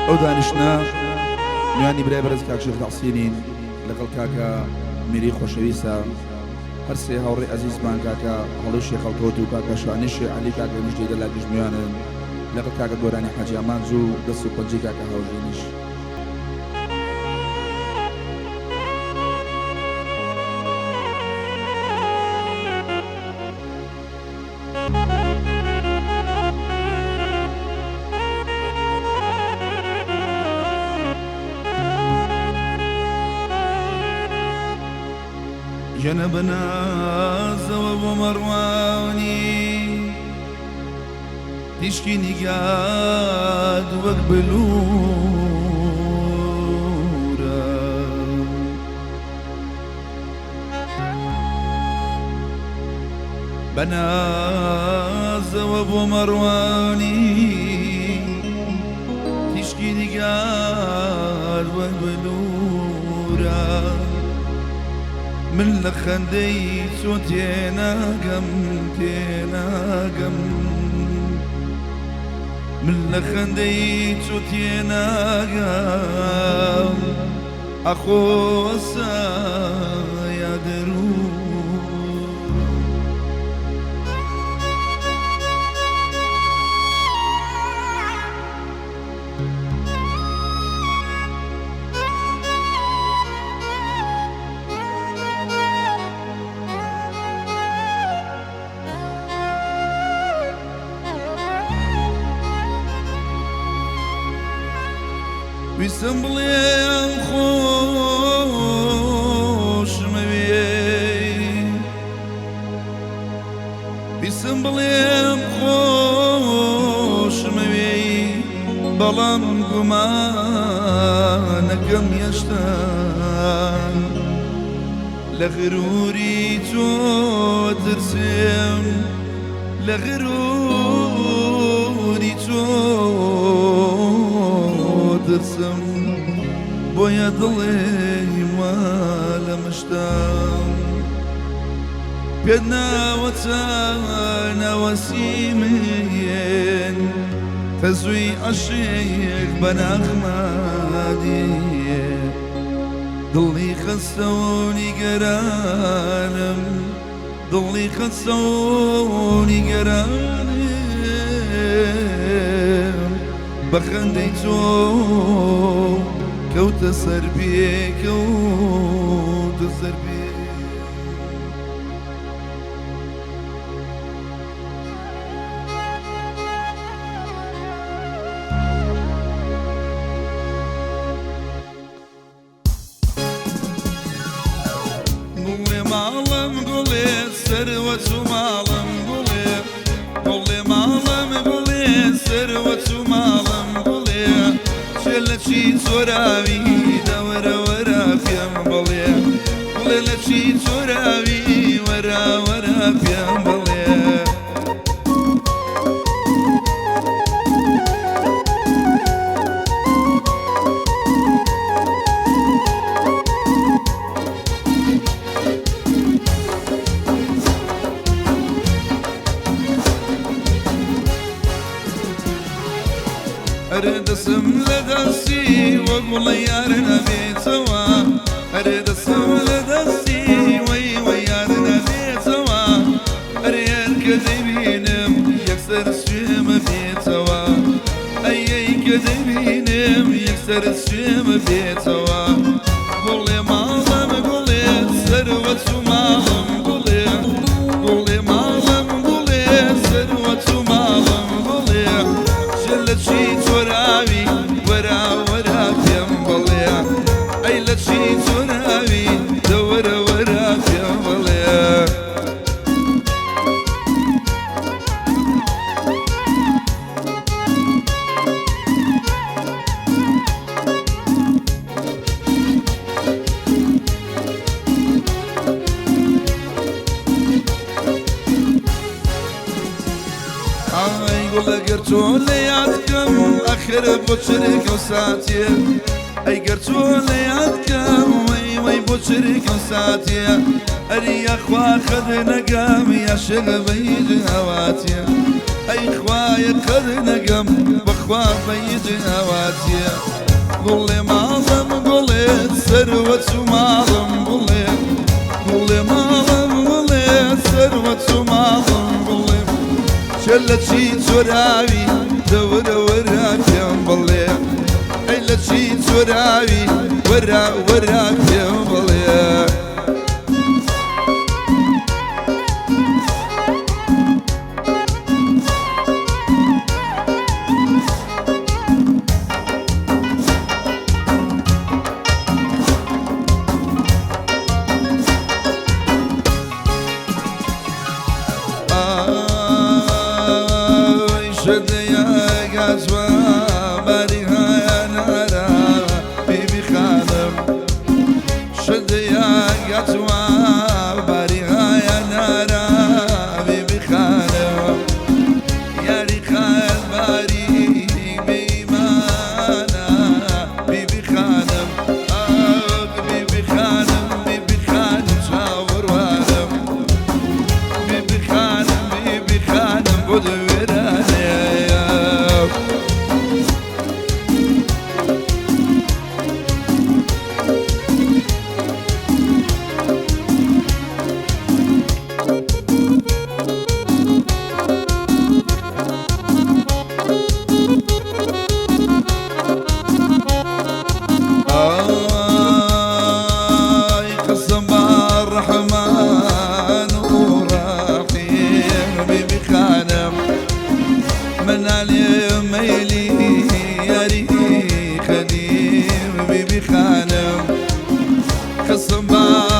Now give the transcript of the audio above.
ئەو دانیشتنە میوانی برای بەڕێز کاک شێخ تەحسینین لەگەڵ کاکە میری خۆشەویستە هەر سێ هاوڕێی ئەزیزمان کاکە هەڵۆی شێخ هەڵکەوت و کاکە شوانی شێخ عەلی کاکە مژدەی دەلا گشت میوانن لەگەڵ کاکە گۆرانی حاجی ئامانج و دەست و پەنجەی کاکە هاوژینیش. ژنە بە نازەوە بۆ مەڕوانی تیشکی نیگات وەک بلوورە. بە نازەوە بۆ مەڕوانی تیشکی نیگات وەک بلوورە. من لە خەندەی تۆ تێناگەم تێناگەم من لە خەندەی تۆ تێناگەم ئاخۆ وەسا یا دەروون. ویستم بڵێم خۆشمەوێی ویستم بڵێم خۆشمەوێی بەڵام گومانەکەم هێشتا لە غروری تۆ ترسێم لە غروری تۆ ترسم بۆیە دڵێ وا لە مشتم پێت ناوەچە ناوەسیمێن تەزووی عەشق بە ناخما دێ. دڵی خەستە و نیگەرانم دڵی خەستە و نیگەرانم بە خەندەی تۆ کەوتە سەر پێ کەوتە سەر پێ. گوڵێ ماڵم گوڵێ سەروەت و ماڵم گوڵێ گوڵێ ماڵم گوڵێ سەروەت و ماڵم گوڵێ چێ لە چی چۆراوی دەوەرە وەرە پێم بڵێ گوڵێ لە چی چۆراوی وەرە وەرە پێم بڵێ. ئەرێ دەسم لە دەستی وە گوڵە یار نابێتەوە ئەرێ دەسم لە دەستی وەی وە یار نابێتەوە ئەرێ هەر کە دەیبینم یەکسەر سوێمە بێتەوە ئەی ئەی کە دەیبینم یەکسەر سوێمە بێتەوە گوڵێ ماڵم گوڵێ سەروەت و ماڵم گوڵێ گوڵێ ماڵم گوڵێ سەروەت و ماڵم گوڵێ چ لە چی چۆراوی وەرە وەرە پێم بڵێ ئەی لە چی چۆراوی دە وەرە وەرە پێم بڵێ. ئای گوڵ ئەگەر تۆ لە یاد کەم ئەخر بۆ چرکە و ساتێ ئەی گەر تۆ لە یاد کەم وەی وەی بۆ چرکە و ساتێ ئەری یاخوا خەت نەگەم یا شێخ بەیج هەواتێ. ئەی خوایە قەد نەگەم بەخوا بەیت ئاواتیە گوڵێ ماڵم گوڵێ سەروەت و ماڵم گوڵێ گوڵێ ماڵم گوڵێ سەروەت و ماڵم گوڵێ چە لە چی چۆراوی دەورە وەرە پێم بڵێ ئەی لە چی چۆراوی وەرە وەرە پێم بڵێ. ئای شدەیە گازوە باری هایا نارا بیبی خانم شدەیە گازوە باری هایا نارا بیبی خانم یاری خان باری بێئیمانە بیبی خانم ئاخ بیبی خانم بیبی خانم چاوەڕوانم بیبی خانم بیبی خانم بۆ دەوێرانێ. ئای قسم بالرحمن ورحيم بیبی خانم من علی مەیلی یاری خەدیم بیبی خانم قسم بالرحمن.